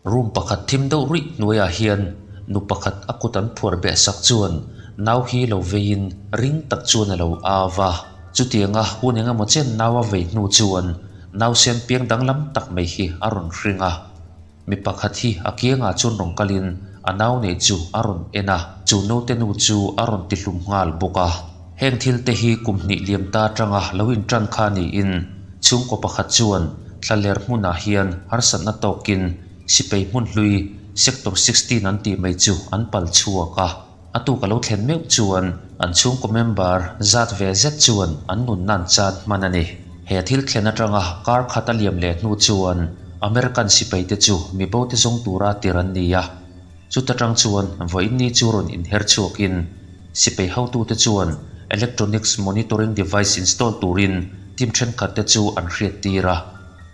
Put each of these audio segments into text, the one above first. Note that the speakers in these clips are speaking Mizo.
Room pakhat thim deuh ruih hnuaiah hian nu pakhat a kut an phuar beh sak chuan nau hi lo veiin ring tak chuan a lo au va. Chutianga hun eng emaw chen nau a vei hnu chuan nausen piang danglam tak mai hi a rawn hring a. Mi pakhat hi a kiangah chuan rawn kalin a nau neih chu a rawn en a, chu naute nu chu a rawn tihlum nghal bawk a. Heng thil te hi kum hnih liam ta atanga lo intan kha niin chhungkaw pakhat chuan thlaler hmunah hian harsatna tawkin sipai hmun hlui Sector 16 an tih mai chu an pal chhuak a. A tuk a lo thlen meuh chuan an chhungkaw member zat ve zet chuan an nunna an chan hman a ni. He thil thlen atanga kar khat a liam leh hnu chuan American sipaite chu mibo te zawng tura tir an ni a. Chuta tang chuan vawiinni chu rawn inher chhuakin sipai hotute chuan electronics monitoring device install turin team thenkhat te chu an hriat tir a.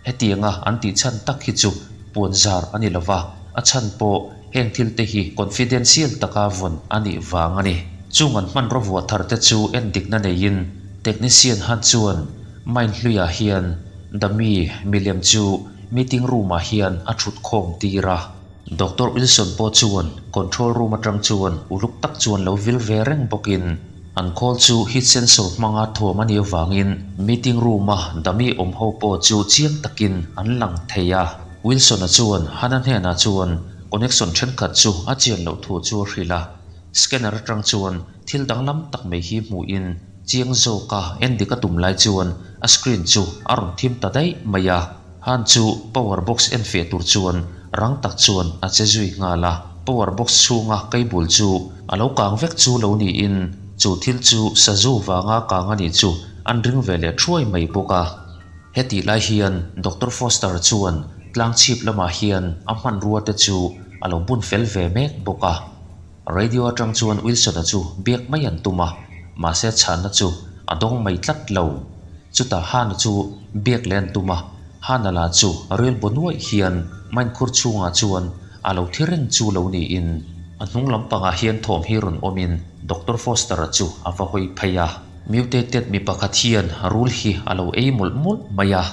Hetianga an tih chhan tak hi chu puan zar a ni lova, a chhan pawh heng thil te hi confidential taka vawn a nih vang a ni. Chung an hmanraw vuah thar te chu en dikna neiin technician han chuan mine hluiah hian dummy milem chu meeting room ah hian a thut khawm tir a. Doctor Wilson pawh chuan control room atang chuan uluk tak chuan lo vil ve reng bawkin an khawl chu heat sensor hmanga thuam a nih avangin meeting room-a dummy awm ho pawh chu chiang takin an lang thei a. Wilson-a chuan Hannah hnenah chuan connection thenkhat chu a chian loh thu chu a hrilh a, scanner atang chuan thil danglam tak mai hi hmuhin chiang zawka endik a tum lai chuan a screen chu a rawn thim ta daih mai a. Han chu power box en feh tur chuan rang tak chuan a che zui nghal a, power box chhunga cable chu a lo kang vek chu lo niin chu thil chu sazu vanga kang a nih chu an ring ve leh thuai mai bawk a. Hetih lai hian Doctor Foster chuan tlang chhip lamah hian a hmanrua te chu a lo bun fel ve mek bawk a. Radio atang chuan Wilson-a chu biak mai an tum a, mahse chhanna chu a dawng mai tlat lo. Chutah Hana chu biak leh an tum a, Hana lah chu ril baw nuaih hian mine khur chhungah chuan a lo thi reng chu lo niin a hnung lampangah hian thawm hi rawn awmin Doctor Foster-a chu a va hawi phei a. Mutated mi pakhat hian rul hi a lo ei mawlh mawlh mai a,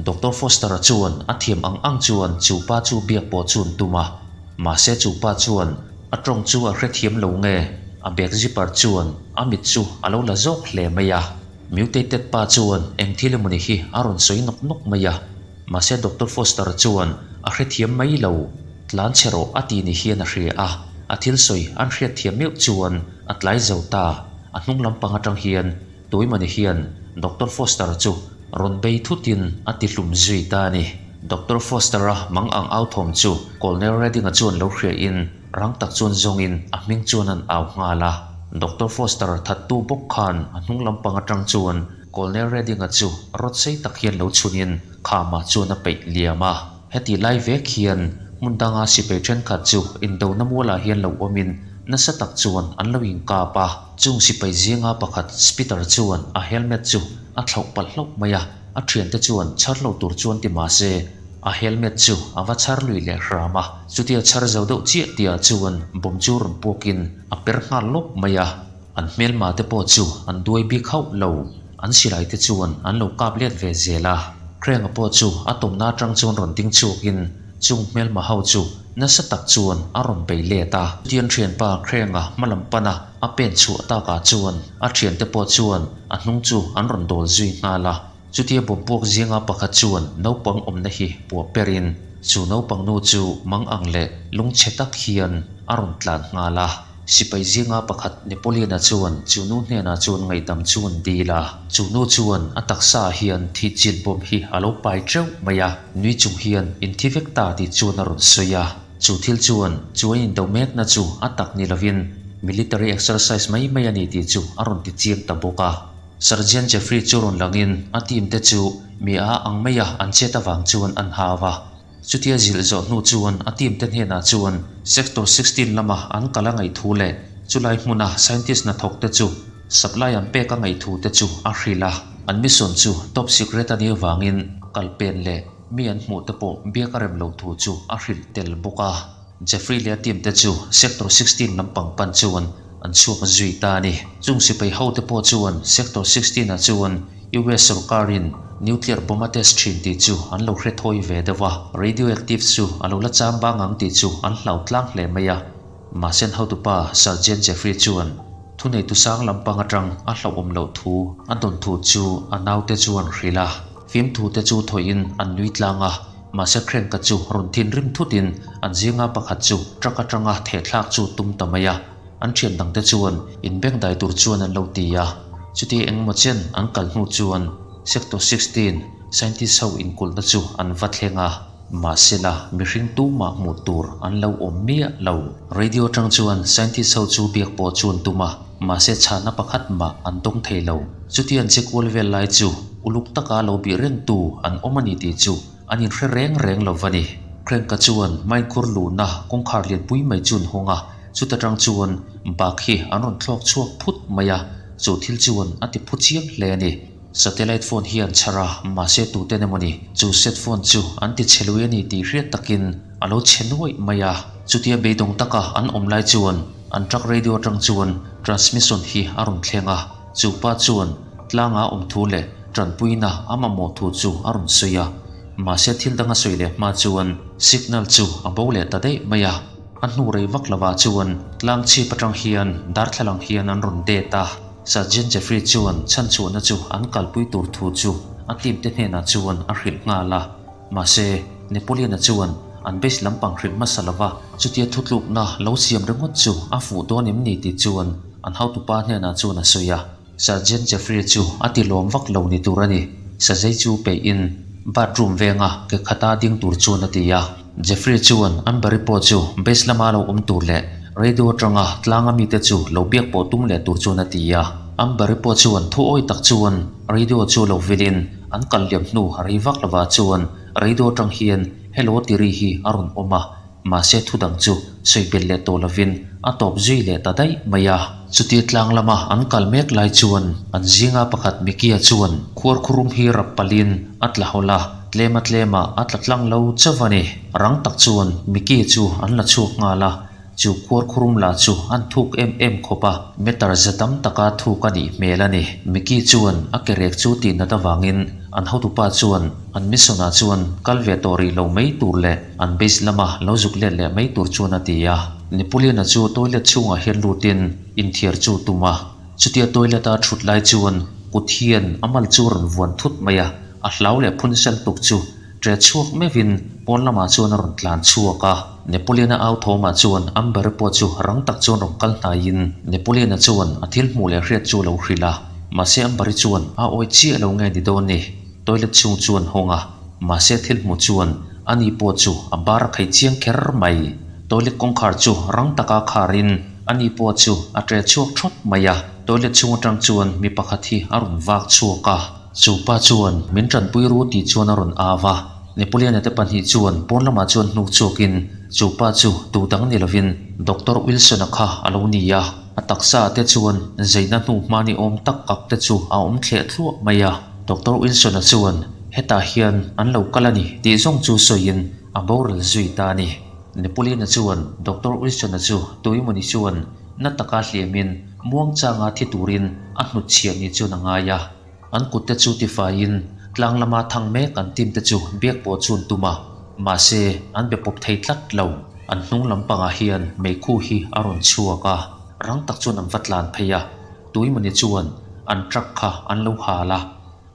Doctor Foster-a chuan a thiam ang ang chuan chu pa chu biak pawh chu an tum a, mahse chu pa chuan A tawng chu a hrethiam lo nge? A bag zipper chuan a mit chu a lo la zawk hle mai a. Mutated pa chuan eng thil emawni hi a rawn sawi nawk nawk mai a. Mahse Doctor Foster chuan a hrethiam mai lo. Tlan chhe rawh a ti ni hian a hria a. A thil sawi an hriatthiam meuh chuan a tlai zo ta. A hnung lampang atang hian Tuimani hian Doctor Foster chu rawn bei thutin a ti hlum zui ta a ni. Doctor Foster-a mang ang au thawm chu Colonel Redding-a chuan lo hriain rang tak chuan zawngin a hming chuan an au nghal a. Doctor Foster thattu bawk khan a hnung lampang atang chuan Colonel Redding-a chu rawt sei tak hian lo chhunin khamah chuan a peih liam a. Heti lai vek hian hmun danga sipai thenkhat chu indona mualah hian lo awmin nasa tak chuan an lo inkap a. Chung sipai zinga pakhat Spitter chuan a helmet chu a thlauh palh hlauh mai a, a thiante chuan chhar lo tur chuan ti mah se, a helmet chu a va chhar lui leh hram a. Chutia chhar zo deuh chiah tihah chuan bomb chu rawn puakin a per nghal lawp mai a, an hmelma te pawh chu an duai bik hauh lo, an silai te chuan an lo kap let ve zel a. Krenga pawh chu a tawmna atang chuan rawn ding chhuakin Chung hmelma ho chu nasa tak chuan a rawn bei let a. Chutiang thianpa Krenga hmalam pana a pen chhuah takah chuan a thiante pawh chuan a hnung chu an rawn dawl zui nghal a. Chutia bawmpuak zinga pakhat chuan naupang awmna hi puah perin chu naupang nu chu mang ang leh lungchhe tak hian a rawn tlan nghal a. Sipai zinga pakhat Napoleon-a chuan chu nu hnenah chuan ngaihdam chu an dil a. Chu nu chuan a taksaah hian thih chilh bawm hi a lo pai teuh mai a, nui chung hian in thi vek ta tih chuan a rawn sawi a. Chu thil chuan chu a indo mekna chu a tak ni lovin military exercise mai mai a ni tih chu a rawn ti chiang ta bawk a. Sergeant Jeffrey chu rawn langin a team te chu mi a ang maia an chet avang chuan an hau a. Chutia zilh zawh hnu chuan a team te hnenah chuan Sector 16 lama an kal a ngaih thu leh chulai hmuna scientist hnathawk te chu supply an pek a ngaih thu te chu a hrilh a. An mission chu top secret a nih avangin kal pen leh mi an hmuh te pawh biak a rem lo thu chu a hrilh tel bawk a. Jeffrey leh a team te chu Sector 16 lampang pan chuan. an chhuak zui ta a ni. Chung sipai hote pawh chuan Sector 16 ah chuan US sawrkarin nuclear bomb a test thin tih chu an lo hre thawi ve deuh a, radioactive chu a lo la cham bang ang tih chu an hlau tlang hle mai a. Mahse an hotupa Sergeant Jeffrey chuan thuneitu sang lampang atang a hlauhawm loh thu a dawn thu chu a naute chuan hrilh a. Fimthu te chu thawihin an nui tlang a, mahse Crank-a chu rawn thinrim thutin an zinga pakhat chu truck atanga thehthlak chu tum ta mai a. An thian dangte chuan inbengdai tur chuan an lo ti a, chuti engemaw chen an kal hnu chuan Sector 16 scientist ho inkulhna chu an va thleng a, mahsela mihring tumah hmuh tur an lo awm miah lo. Radio atang chuan scientist ho chu biak pawh chu an tum a, mahse chhana pakhat mah an tawng thei lo. Chuti an che kual vel lai chu uluk taka lo bih rengtu an awm a ni tih chu an inhre reng reng lo va ni. Crank-a chuan mine khur luhna kawngkhar lianpui mai chu an hawng a, Chuta tang chuan bak hi an rawn thlawk chhuak phut mai a, chu thil chuan a ti phu chiang hle a ni. Satellite phone hi an chhar a, mahse tuten emaw ni, chu set phone chu an ti chhe lui a ni tih hriat takin a lo chhe nuaih mai a. Chutia beidawng taka an awm lai chuan an truck radio atang chuan transmission hi a rawn thleng a, chu pa chuan tlanga awm thu leh tanpuina a mamawh thu chu a rawn sawi a. Mahse thil dang a sawi leh hma chuan signal chu a bo leh ta daih mai a. A hnu rei vak lovah chuan tlang chhip atang hian darthlalang hian an rawn det a, Sergeant Jeffrey chuan chhanchhuahna chu an kalpui tur thu chu a team te hnenah chuan a hrilh nghal a. Mahse, Napoleon-a chuan an base lampang hrilh hmasa lova chutia thutlukna lo siam ringawt chu a fuh dawn em ni tih chuan an hotupa hnenah chuan a sawi a. Sergeant Jeffrey chu a ti lawm vak lo ni tur a ni. Sazei chu peihin bathroom venga ke khata ding tur chuan a ti a. Jeffrey chuan Amber-i pawh chu base lama lo awm tur leh radio atanga tlanga mite chu lo biak pawh tum leh tur chuan a ti a. Amber-i pawh chuan thu awi tak chuan radio chu lo vilin an kal liam hnu a rei vak lovah chuan radio atang hian hello ti ri hi a rawn awm a. Mahse thu dang chu sawi belh leh tawh lovin a tawp zui leh ta daih mai a. Chutia tlang lama an kal mek lai chuan an zinga pakhat Mikia chuan khuar khurum hi rap palhin a tla hawlh a, tlema tlema a tla tlang lo chauh a ni. Rang tak chuan Mikia chu an la chhuak nghal a, chu khuar khurum lah chu an thuk em em khawp a, meter za tam taka thuk a nih hmel a ni. Mikia chuan a ke rek chu tihnat avangin an hotupa chuan an mission-ah chuan kal ve tawh rih lo mai tur leh An base lama lo zuk let leh mai tur chuan a ti a. Napoleon-a chu toilet chhungah hian lutin inthiar chu tum a. Chutia toilet-a thut lai chuan kut hian a mal chu rawn vuan thut mai a, a hlau leh phun sel tuk chu ṭe chhuak meuhin pawn lamah chuan a rawn tlan chhuak a. Napoleon-a au thawmah chuan Amber pawh chu rang tak chuan rawn kal hnaiin Napoleon-a chuan a thil hmuh leh hriat chu a lo hrilh a. Mahse Amber-i chuan a awi chiah lo nge ni dawn ni? Toilet chhung chuan hawng a. Mahse thil hmuh chuan ani pawh chu a bar a khei chiang kher mai. Toilet kawngkhar chu rang taka kharin ani pawh chu a ṭe chhuak ṭhawt mai a. Toilet chhung aṭang chuan mi pakhat hi a rawn vak chhuak a. Chu pa chuan min ṭanpui ru tih chuan a rawn au a. Napoleon-a te pahnih chuan pawn lamah chuan hnuk chhuakin chu pa chu tu dang ni lovin Doctor Wilson-a kha a lo ni a. A taksa ah te chuan zeina hnu hma ni awm tak kak te chu a awm thleh thluah mai a. Doctor Wilson-a chuan hetah hian an lo kal a ni tih zawng chu sawiin a boral zui ta a ni. Napoleon-a chuan Doctor Wilson-a chu tuimawni chuan na taka hliamin muangchanga thi turin a hnutchhiah ni chuan a ngai a. An kutte chu tifaiin tlang lama thang mek an team te chu biak pawh chu an tum a, mahse an be pawp thei tlat lo. An hnung lampangah hian meikhu hi a rawn chhuak a, rang tak chuan an va tlan phei a. Tuimawni chuan an truck kha an lo hal a,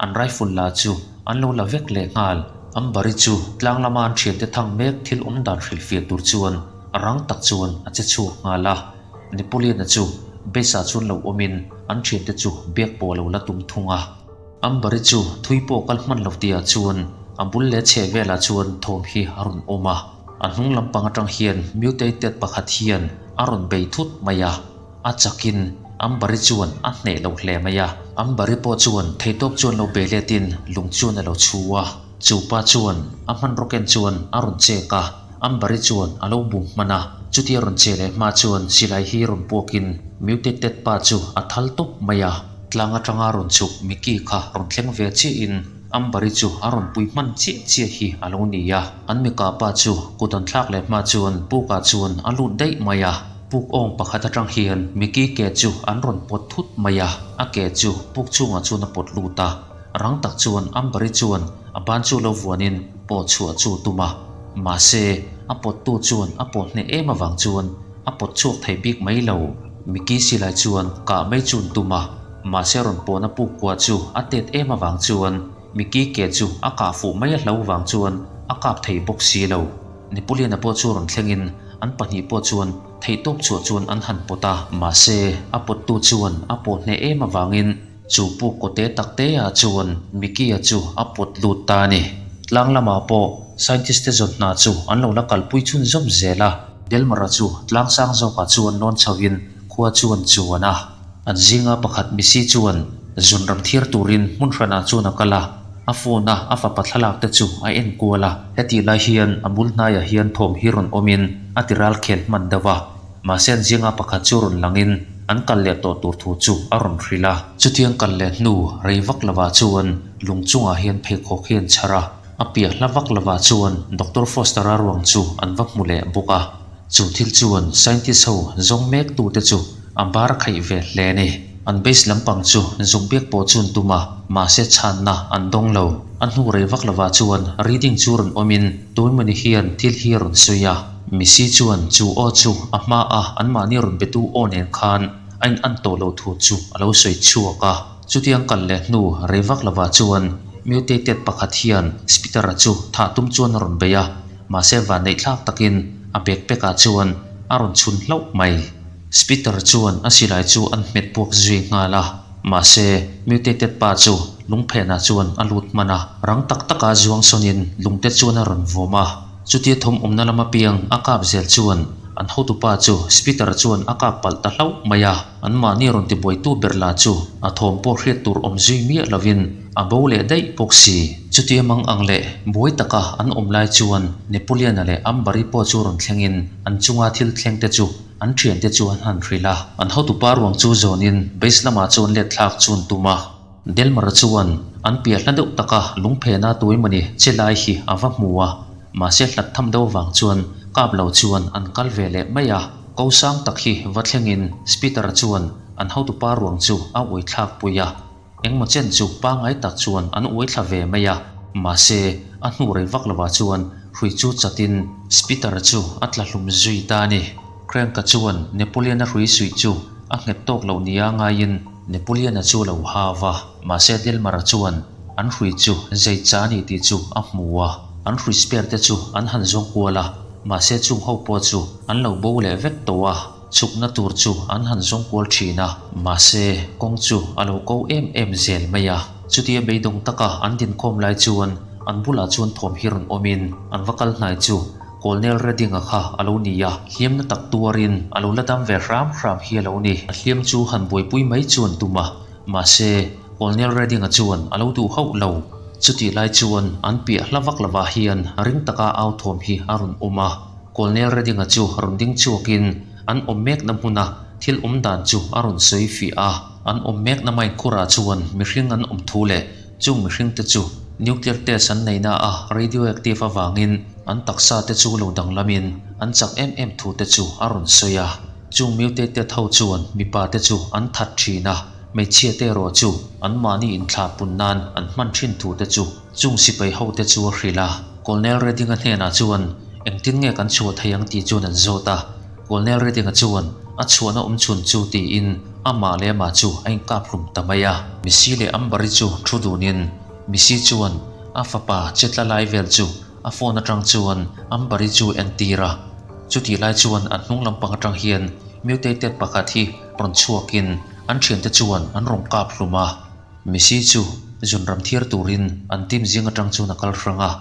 an rifle la chu an lo la vek leh nghal. Ambari chu tlang lama an thiante thang mek thil awm dan hrilhfiah tur chuan rang tak chuan a che chhuak nghal a. Napoleon-a chu base-ah chuan lo awmin an thiante chu biak pawh a lo la tum thung a. Ambari chu thui pawh kal hman lo tihah chuan a bul leh chheh velah chuan thawm hi a rawn awm a. A hnung lampang atang hian mutated pakhat hian a rawn bei thut mai a. A chakin Ambari chuan a hneh lo hle mai a. Ambari pawh chuan theitawp chuan lo bei letin lung chuan a lo chhu a. Chu pa chuan a hmanraw ken chuan a rawn chek a, Ambari chuan a lo bum hman a. Chutia rawn che leh hma chuan silai hi rawn puakin mutated pa chu a thal tawp mai a. Tlang atanga rawn chhuk Mickey kha rawn thleng ve chiahin Ambari chu a rawn pui hman chiah chiah hi a lo ni a. An mikah pa chu kut an thlak leh hma chuan pukah chuan a lut daih mai a. Puk awng pakhat atang hian Mickey ke chu an rawn pawt thut mai a, a ke chu puk chhungah chuan a pawt lut a. Rang tak chuan Amber-i chuan a ban chu lo vuanin pawh chhuah chu a tum a. Mahse, a pawttu chuan a pawh hneh em avang chuan a pawt chhuak thei bik mai lo. Mickey silai chuan kah mai chu an tum a, mahse rawn pawhna puk kua chu a tet em avang chuan Mickey ke chu a kah fuh mai a hlo vang chuan a kap thei bawk si lo. Napoleon-a pawh chu rawn thlengin an pahnih pawh chuan theihtawp chhuah chuan an han pawt a. Mahse, a pawttu chuan a pawh hneh em avangin chu puk kawte tak te ah chuan Mickey-a chu a pawt lut ta a ni. Tlang lamah pawh scientist te zawn hna chu an lo la kalpui chhunzawm zel a. Delmar-a chu tlang sang zawkah chuan lawn chhoin khua chu an chuan a. An zinga pakhat Missy chuan zun ram thiar turin hmun hranah chuan a kal a, a phone a a fapa thlalak te chu a en kual a. Hetih lai hian a bul hnaiah hian thawm hi rawn awmin a ti ral khel hman deuh a, mahse an zinga pakhat chu rawn langin an kal leh tawh tur thu chu a rawn hrilh a. Chutiang kal leh hnu rei vak lovah chuan lung chungah hian pheikhawk hi an chhar a, a piah hla vak lovah chuan Doctor Foster-a ruang chu an va hmu leh bawk a. Chu thil chuan scientist ho zawng mek tute chu a bar khaih ve hle a ni. An base lampang chu zuk biak pawh chu an tum a, mahse chhanna an dawng lo. A hnu rei vak lovah chuan reading chu rawn awmin Tuimawni hian thil hi a rawn sawi a. Missy chuan chu aw chu a hma a anmahni rawn betu aw nen khan a in an tawh loh thu chu a lo sawi chhuak a. Chutiang kal leh hnu rei vak lovah chuan mutated pakhat hian Spitter-a chu thah tum chuan a rawn bei a. Mahse vanneih thlak takin a backpack ah chuan a rawn chhun hlauh mai. Spitter chuan a silai chu an hmet puak zui nghal a, mahse mutated pa chu lungphenah chuan a lut hman a, rang tak taka zuang sawnin lungte chuan a rawn vawm a. Chutia thawm awmna lam apiang a kap zel chuan an hotupa chu Spitter chuan a kap palh ta hlauh mai a, anmahni rawn tibuaitu ber lah chu a thawm pawh hriat tur awm zui miah lovin A bo leh daih bawk si. Chutia mang ang leh buai taka an awm lai chuan Napoleon-a leh Amber-i pawh chu rawn thlengin an chunga thil thlengte chu an thiante chu an han hrilh a. An hotupa ruang chu zawnin base lamah chuan let thlak chu an tum a. Delmar-a chuan an piah hla deuh taka lungphena tuaimawni che lai hi a va hmu a, mahse hlat tham deuh vang chuan kap lo chuan an kal ve leh mai a. Ko sang tak hi va thlengin Spitter-a chuan an hotupa ruang chu a uaithlak pui a. Engmaw chen chu pangngai tak chuan an uai thla ve mai a, mahse a hnu rei vak lovah chuan hrui chu chatin Spitter chu a tla hlum zui ta a ni. Crank-a chuan Napoleon-a hrui suih chu a nghet tawk loh nia ngaiin Napoleon-a chu a lo hau va, mahse Delmar-a chuan an hrui chu zei cha a ni tih chu a hmu a, an hrui spare te chu an han zawng kual a, mahse chung ho pawh chu an lo bo leh vek tawh a. Chhukna tur chu an han zawng kual thin a, mahse, kawng chu a lo ko em em zel mai a. Chutia beidawng taka an dinkhawm lai chuan an bulah chuan thawm hi rawn awmin an va kal hnai chu Colonel Redding-a kha a lo ni a, hliamna tak tuarin a lo la dam ve hram hram hi a lo ni. A hliam chu han buaipui mai chu an tum a, mahse, Colonel Redding-a chuan a lo duh hauh lo. Chutih lai chuan an piah hla vak lovah hian ring taka au thawm hi a rawn awm a. Colonel Redding-a chu rawn ding chhuakin an awm mekna hmuna thil awm dan chu a rawn sawi fiah a. An awm mekna mine khurah chuan mihring an awm thu leh chung mihringte chu nuclear test an neihna a radioactive avangin an taksa te chu lo danglamin an chak em em thu te chu a rawn sawi a. Chung mutated ho chuan mipa te chu an that thin a, hmeichhia te erawh chu anmahni inthlah pun nan an hman thin thu te chu chung sipai ho te chu a hrilh a. Colonel Redding-a hnenah chuan engtin nge kan chhuah thei ang tih chuan an zawt a, Colonel Redding-a chuan a chhuahna awm chhun chu tiin amah leh amah chu a inkap hlum ta mai a. Missy leh Amber-i chu thu dunin Missy chuan a fapa che tla lai vel chu a phone atang chuan Amber-i chu entir a, chutih lai chuan an hnung lampang atang hian mutated pakhat hi rawn chhuakin an thiante chuan an rawn kap hlum a. Missy chu zunram thiar turin an team zing atang chuan a kal hrang a,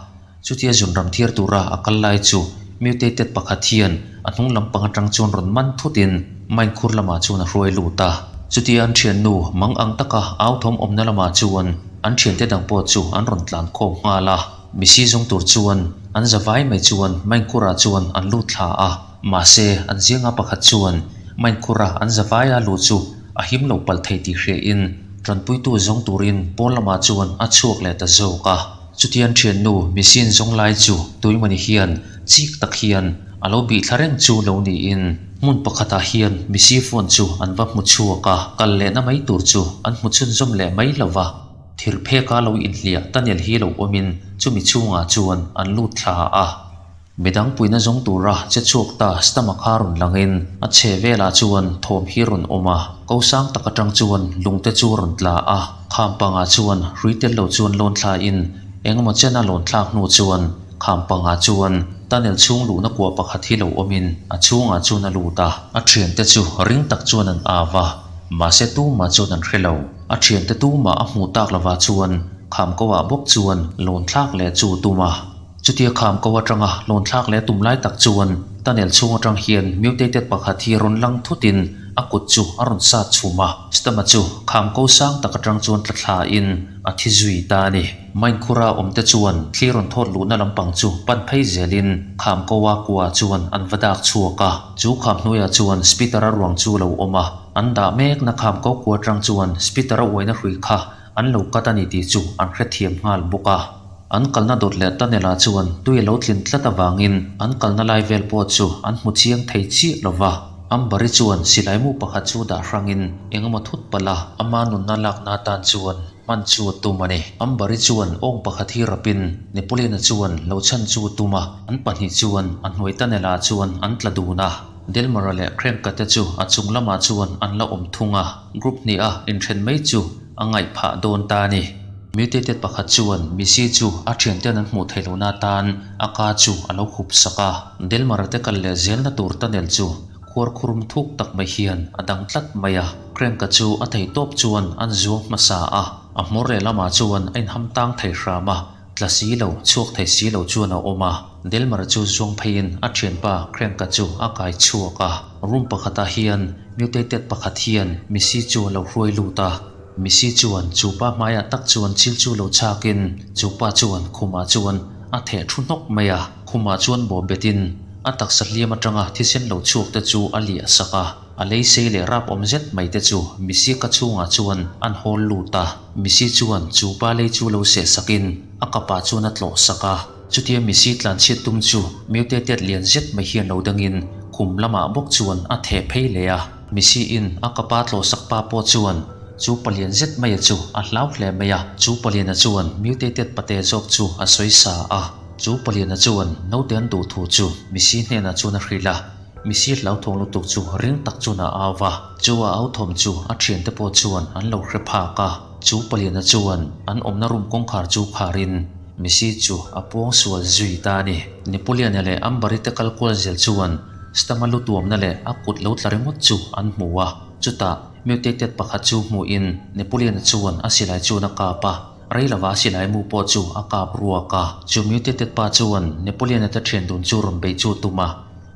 chutia zunram thiar tura a kal lai chu mutated pakhat hian a hnung lampang atang chuan rawn man thutin mine khur lamah chuan a hruai lut a. Chutia an thiannu mang ang taka au thawm awmna lamah chuan an thiante dang pawh chu an rawn tlan khawm nghal a, Missy zawng tur chuan an za vai mai chuan mine khurah chuan an lut thla a, mahse an zinga pakhat chuan mine khura an za vaia luh chu a him lo palh thei tih hriain tanpuitu zawng turin pawn lamah chuan a chhuak leh ta zawk a. Chutian thiannu machine zawng lai chu Tuimawni hian chik tak hian a lo bih thla reng chu lo niin hmun pakhatah hian misi phone chu an va hmu chhuak a, kal lehna mai tur chu an hmu chhunzawm leh mai lo va. Thir pheka lo inhliah tunnel hi lo awmin chumi chhungah chuan an lut thla a. Midang puina zawng tura che chhuak ta Stama kha rawn langin a chhe velah chuan thawm hi rawn awm a, ko sang tak atang chuan lungte chu rawn tla a, kham pangah chuan hrui tel lo chuan lawn thlain engemaw chena lawn thlak hnu chuan kham pangah chuan tunnel chhung luhna kua pakhat hi lo awmin a chhungah chuan a lut a, a thiante chu ring tak chuan an au a, mahse tumah chuan an hre lo. A thiante tumah a hmuh tak lovah chuan kham ko ah bawk chuan lawn thlak leh chu tum a. Chutia kham ko atanga lawn thlak leh tum lai tak chuan tunnel chhung atang hian mutated pakhat hi rawn lang thutin a kut chu a rawn sat chhum a. Stama chu kham ko sang tak atang chuan tla thla in a thi zui ta a ni. Mine khura awmte chuan thli rawn thawt luhna lampang chu pan phei zelin kham ko a kua chuan an va dak chhuak a. Chu kham hnuaiah chuan Spitara ruang chu lo awm a. An dah mekna kham ko kua atang chuan Spitara uaina hrui kha an lo cut a ni tih chu an hrethiam nghal bawk a. An kalna dawt leh tunnel ah chuan tui a lo tlin tlat avangin an kalna lai vel pawh chu an hmu chiang thei chiah lo va. Ambari chuan silai mu pakhat chu dah hrangin engemaw thut palh a, ama nunna lakna atan chuan hman chu a tum a ni. Ambari chuan awng pakhat hi rapin Napoleon-a chuan lo chhan chu a tum a, an pahnih chuan a hnuai tunnel ah chuan an tla dun a. Delmara leh Crank-a te chu a chung lamah chuan an la awm thung a, group hniha inthen mai chu a ngaih phah dawn ta a ni. Mutated pakhat chuan Missy chu a thianten an hmuh theih lohna atan a ka chu a lo khup sak a. Delmara te kal leh zelna tur tunnel chu khuar khurum thuk tak mai hian a dang tlat mai a. Crank-a chu a thei tawp chuan an zuang hmasa a, a hmawr lehlamah chuan a inham tang thei hram a. Tla si lo, chhuak thei si lo chuan a awm a. Delmara chu zuang pheiin a thianpa Crank-a chu a kai chhuak a. Room pakhatah hian mutated pakhat hian Missy chu a lo hruai lut a. Missy chuan chu pa hmaiah tak chuan chil chu lo chhakin chu pa chuan khumah chuan a theh thu hnawk mai a. Khumah chuan bawh betin a taksa hliam atanga thisen lo chhuak te chu a liah sak a. A lei sei leh rap awm zet mai te chu Missy ka chhungah chuan an hawl lut a. Missy chuan chu pa lei chu lo seh sakin a kapah chuan a tlawh sak a. Chutia Missy tlanchhiat tum chu mutated lian zet mai hian lo dangin khum lamah bawk chuan a theh phei leh a. Missy in a kapa tlawh sak pa pawh chuan chu palian zet maia chu a hlau hle mai a. Chu paliana chuan mutated pate zawk chu a sawi sa a. Chu paliana chuan naute an duh thu chu Missy hnenah chuan a hrilh a. Missy hlauthawng lutuk chu ring tak chuan a au va, chu a au thawm chu a thiante pawh chuan an lo hre phak a. Chu paliana chuan an awmna room kawngkhar chu kharin Missy chu a puang sual zui ta a ni. Napoleon-a leh Ambari te kal kual zel chuan Stama lu tuamna leh a kut lo tla ringawt chu an hmu a. Chutah mutated pakhat chu hmuhin Napoleon-a chuan a silai chuan a kap a, rei lova a silai mu pawh chu a kap ruak a. Chu mutated pa chuan Napoleon-a te thian dun chu rawn beih chu a tum a.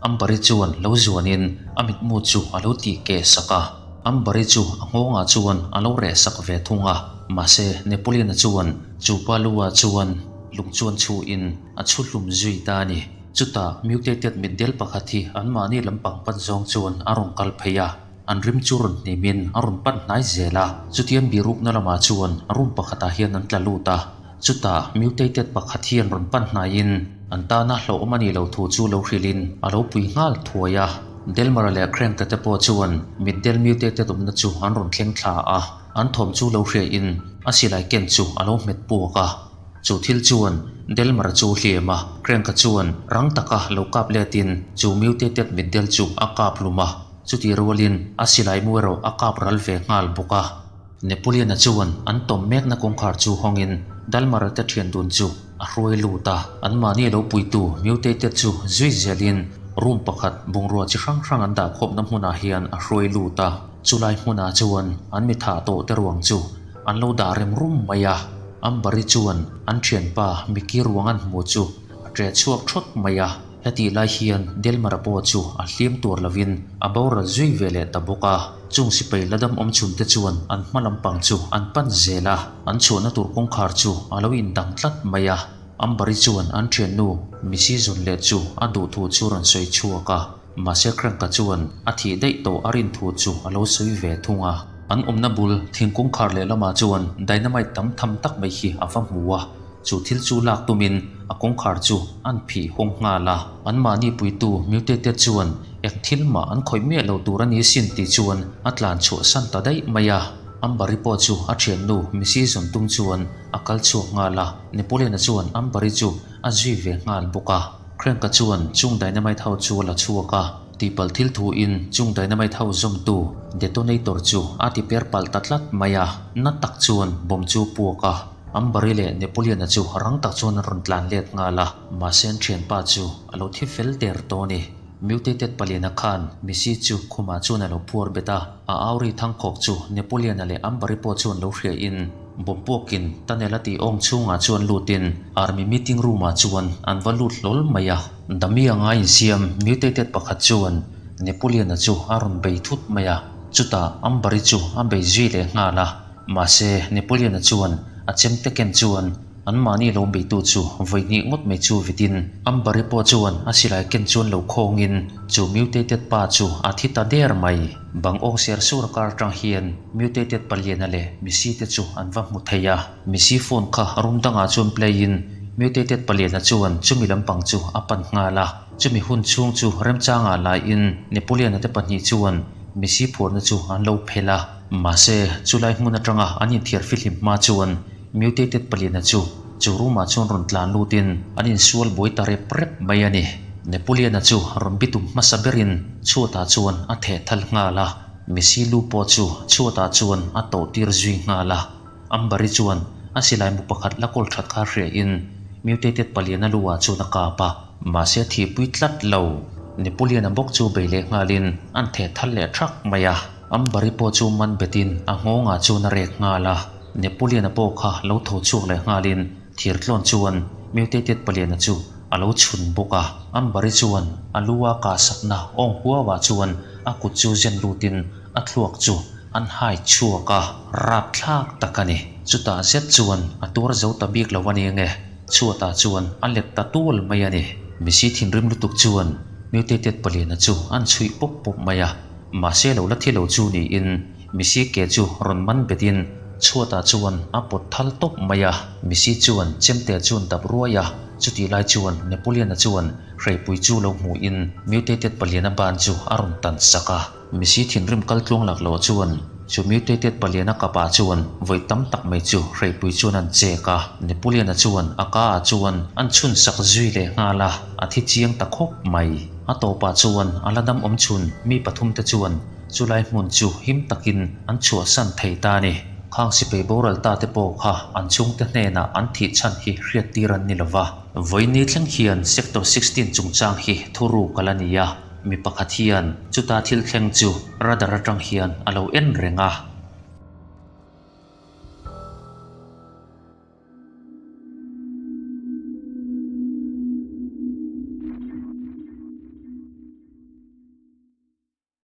Ambari chuan lo zuanin a mitmu chu a lo tih keh sak a. Ambari chu a nghawngah chuan a lo reh sak ve thung a. Mahse, Napoleon-a chuan chu pa lu-ah chuan lung chuan chhuhin a chhu hlum zui ta a ni. Chutah mutated mitdel pakhat hi anmahni lampang pan zawng chuan a rawn kal phei a. An rim chu rawn hnimin a rawn pan hnai zel a. Chutiang birukna lamah chuan room pakhatah hian an tla lut a. Chutah mutated pakhat hian rawn pan hnaiin an tana hlauhawm a nih loh thu chu lo hrilhin a lo pui nghal thuai a. Delmara leh Crank-a te pawh chuan mitdel mutated awmna chu an rawn thleng thla a, an thawm chu lo hriain a silai ken chu a lo hmet puak a. Chu thil chuan Delmara chu hliam a, Crank-a chuan rang taka lo kap letin chu mutated mitdel chu a kap hlum a, chutih rualin a silai mu erawh a kap ral ve nghal bawk a. Napoleon-a chuan an tawm mekna kawngkhar chu hawngin Dalmar-a te thian dun chu a hruai lut a. Anmahni lo puitu mutated chu zui zelin room pakhat bungrua chi hrang hrang an dah khawpna hmunah hian a hruai lut a. Chulai hmunah chuan an mi thah tawh te ruang chu an lo dah rem rum mai a. Ambari chuan an thianpa Mickey ruang an hmu chu a ṭe chhuak ṭhawt mai a. Hetih lai hian Delmara pawh chu a hliam tur lovin a boral zui ve leh ta bawk a. Chung sipai la dam awm chhunte chuan an hma lampang chu an pan zel a, an chhuahna tur kawngkhar chu a lo indang tlat mai a. Ambari chuan an thiannu Missy zawn leh chu a duh thu chu rawn sawi chhuak a, mahse Crank-a chuan a thih daih tawh a rin thu chu a lo sawi ve thung a. An awmna bul thingkung khar lehlamah chuan dynamite tam tham tak mai hi a va hmu a. chu thil chu lak tumin a kawngkhar chu an phih hawng nghal a. Anmahni puitu mutated chuan eng thil mah an khawih miah lo tur a ni sin tih chuan a tlan chhuah san ta daih mai a. Ambari pawh chu a thiannu Missy zawn tum chuan a kal chhuak nghal a, Napoleon-a chuan Ambari chu a zui ve nghal bawk a. Crank-a chuan chung dynamite ho chu a la chhuak a, tihpalh thil thuin chung dynamite ho zawmtu detonator chu a ti per palh ta tlat mai a, na tak chuan bomb chu puak a. Ambari leh Napoleon-a chu rang tak chuan an rawn tlan let nghal a, mahse an thianpa chu a lo thi fel der tawh a ni. Mutated paliana khan Missy chu khumah chuan a lo phuar bet a, a auri thangkhawk chu Napoleon-a leh Ambari pawh chuan lo hriain bomb puakin tunnel a tih awng chhungah chuan lutin army meeting room-ah chuan an va lut hlawl mai a. Dami anga insiam mutated pakhat chuan Napoleon-a chu a rawn bei thut mai a, chutah Ambari chu a bei zui leh nghal a. Mahse Napoleon-a chuan a chemte ken chuan Anmahni lo beitu chu vawi hnih ngawt mai chu vitin Ambari pawh chuan a silai ken chuan lo khawngin chu mutated pa chu a thi ta der mai. Bang awng ser sur kar atang hian mutated paliana leh Missy te chu an va hmu thei a. Missy phone kha room dangah chuan play in mutated paliana chuan chumi lampang chu a pan nghal a. Chumi hun chhung chu remchangah laiin Napoleon-a te pahnih chuan Missy phuarna chu an lo phelh a. Mahse chulai hmun atanga an inthiar fihlim hma chuan Mutated paliana chu chu room ah chuan rawn tlan lutin an insual buai ta rep rep mai a ni. Napoleon-a chu rawn bitum hmasa berin chhuatah chuan a theh thal nghal a, Messi lu pawh chu chhuatah chuan a tawh tir zui nghal a. Ambari chuan a silai mu pakhat la kawl that kha hriain Mutated paliana lu ah chuan a kap a, mahse a thihpui tlat lo. Napoleon-a bawk chu bei leh nghalin an theh thal leh thak mai a. Ambari pawh chu man betin a nghawngah chuan a rek nghal a. Napoleon-a pawh kha lo tho chhuak leh nghalin thirtlawn chuan mutated paliana chu a lo chhun bawk a. Ambari chuan a lu a kah sakna awng huauah chuan a kut chu zen lutin a thluak chu an hai chhuak a, rapthlak tak a ni. Chutah zet chuan a tuar zo ta bik lo a ni nge, chhuatah chuan a let ta tual mai a ni. Misi thinrim lutuk chuan mutated paliana chu an chhuih pawp pawp mai a, mahse lo la thi lo chu niin Missy ke chu rawn man betin chhuatah chuan a pawt thal tawp mai a. Missy chuan chemte chuan dap ruai a, chutih lai chuan Napoleon-a chuan hreipui chu lo hmuhin mutated paliana ban chu a rawn tan sak a. Missy thinrim kal tluang lak loh chuan chu mutated paliana kapah chuan vawi tam tak mai chu hreipui chuan an chek a. Napoleon-a chuan a ka ah chuan an chhun sak zui leh nghal a, a thi chiang ta khawp mai. A tawpah chuan a la dam awm chhun mi pathumte chuan Chulai hmun chu him takin an chhuahsan thei ta a ni. Khang sipai boral ta te pawh kha an chhungte hnenah an thih chhan hi hriattir an ni lova. Vawiini thleng hian Sector 16 chungchang hi thuruk a la ni a, mi pakhat hian chuta thil thleng chu radar atang hian a lo en reng a.